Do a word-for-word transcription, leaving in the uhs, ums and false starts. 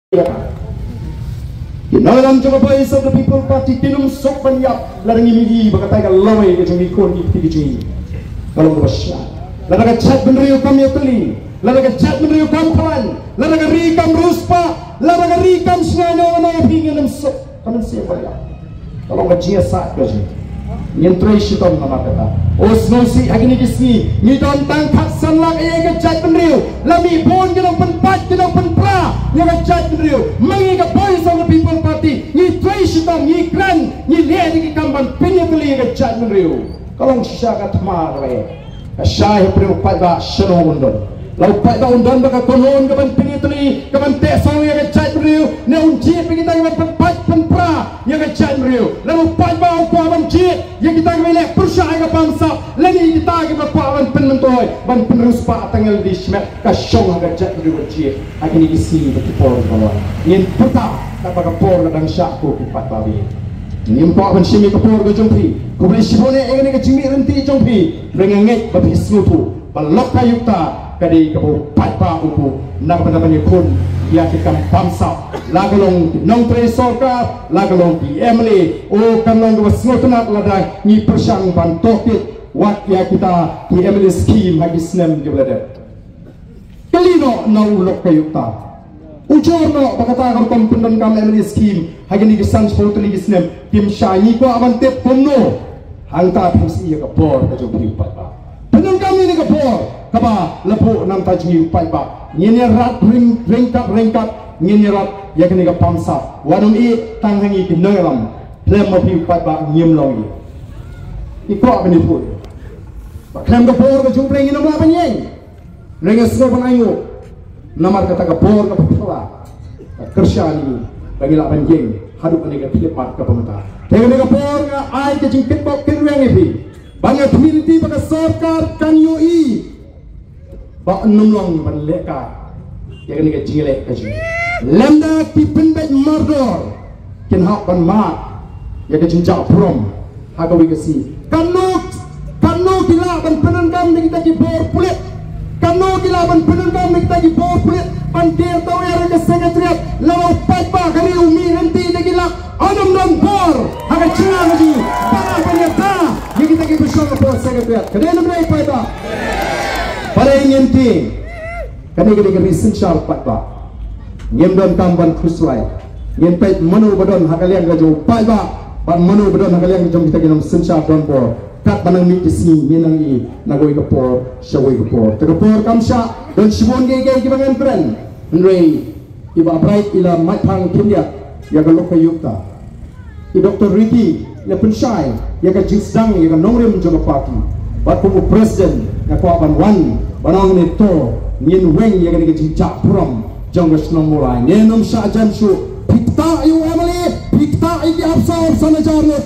Ki nongïalam jong ka Voice of the People Party kin ym suk ban ïap lada ngi mih ba katai ka lawei ka jong ki khun ki kti ki jong ngi ka long kaba shai. Lada ka jaitbynriew kam ïatylli, lada ka jaitbynriew kam khlaiñ, lada ka ri kam riewspah, lada ka ri kam shngaiñ, nongno phi ngin ym suk. Ka mynsiem ba ïap. Ka long ka jingïasaid ka jong ngi. Ngin trei shitom namar kata. O sngewsih ha kine ki sngi ngi don tang khatsan lak ïa ka jaitbynriew. La mih bun ki nongpynpait ki nongpynpra ïa ka jaitbynriew. Ma ngi ka Voice of the People Party ngi trei shitom, ngi kren, ngi leh ïa ki kam ban pynïatylli ïa ka jaitbynriew. Ka long shisha ka thma kaba eh. Ka shai hapdeng u paidbah shano un don. La u paidbah un don bad ka kynhun kaban pynïatylli, kaban teh song ïa ka jaitbynriew, ne un jied bad kita kiban pynpait pynpra ïa ka jaitbynriew. La u paidbah u kwah ban jied ïa kita kiba leh pyrshah ïa ka bamsap, lane ïa kita kiba kwah ban pynmyntoi, ban pynriewspah tang ïa lade shimet, ka shong ha ka jaitbynriew ban jied. Ha kine ki sngi bad ki por kiba wan ngin pyrta katba ka por ka dang shah ko ki paidbah. Ngim kwah ban shim ïa ka por ka jong phi. Khublei shibun ïa kane ka jingmih lynti jong phi. Hynrei nga ngeit ba phi sngewthuh ba lok ka ïukta ka dei kaba u paidbah u buh na ka bynta ban ïakhun ïa ki kam bamsap, la ka long ki nongtrei sorkar, la ka long ki M L A. O, kan long kaba sngewtynnat lada ngi pyrshang ban tohkit wat ïa kita ki M L A scheme ha ki snem kiba la dep. Kylli noh na u lok ka ïukta. Ujor noh ba kata ka rukom pyndonkam M L A scheme ha kine ki san shiphew tylli ki snem kim shai. Ngi kwah ban tip kumno. Hangta phin sngewthuh ïa ka bor ka jong phi u paidbah. Pyndonkam ïa kane ka bor kaba la buh na ka bynta jong ngi u paidbah. Ngin ïarap ryngkat ryngkat, ngin ïarap ïa kane ka bamsap. Wat nym ïeh tang ha ngi ki nongïalam. Khlem ma phi u paidbah ngim long ïa. Ngi kwah ban ïathuh. Ba khlem ka bor ka jong U Blei ngin ym lah ban ïeng. Hynrei nga sngew ban ainguh namar kata ka bor kaba phylla ka kyrshan ïa ngi ba ngi lah ban ïeng haduh kane ka khyllipmat kaba mynta. Te kane ka bor nga ai ka jingkitbok kitrwiang ïa phi ba nga khmih lynti ba ka sorkar kan ïohi ba yn ym long ban leh ka ïa kane ka jingleh ka jong ngi. Lymda ki pynbeit mardor kin hap ban mad ïa ka jingjah burom ha kawei ka sngi. Katno, katno ki lah ban pyndonkam da kita ki bor pulit? Katno ki lah ban pyndonkam da kita ki bor pulit ban ker tawiar ïa ka Secretariat? Lada u paidbah ka ri u mih lynti da ki lak, un ym don bor ha ka jingim jong ngi para ban ïada ïa kita kiba shong hapoh Secretariat. Ka dei ne ym dei, paidbah? Balei ngin tieng? Kane ka dei ka ri synshar paidbah. Ngim donkam ban khuslai. Ngin peit mano ba don ha ka liang ka jong u paidbah bad mano ba don ha ka liang ka jong kita ki nongsynshar donbor. Katba nang mih ki sngi ngin nang ïohi na kawei ka por sha kawei ka por. Te ka por kam shah, don shibun kiei kiei kiba ngan kren. Hynrei i Bah Bright i la mait phang khyndiat ïa ka lok ka ïukta. I Doctor Ricky i la pynshai ïa ka jingsdang ïa ka nongrim jong ka party. Bad kum u president nga kwah ban wan ban ong ne to ngin weng ïa kane ka jingjah burom jong ka shnong Mawlai. Ne ym shah jan shuh, phi ktah ïa u M L A, phi ktah ïa ki apsaw apsan hajar ngut.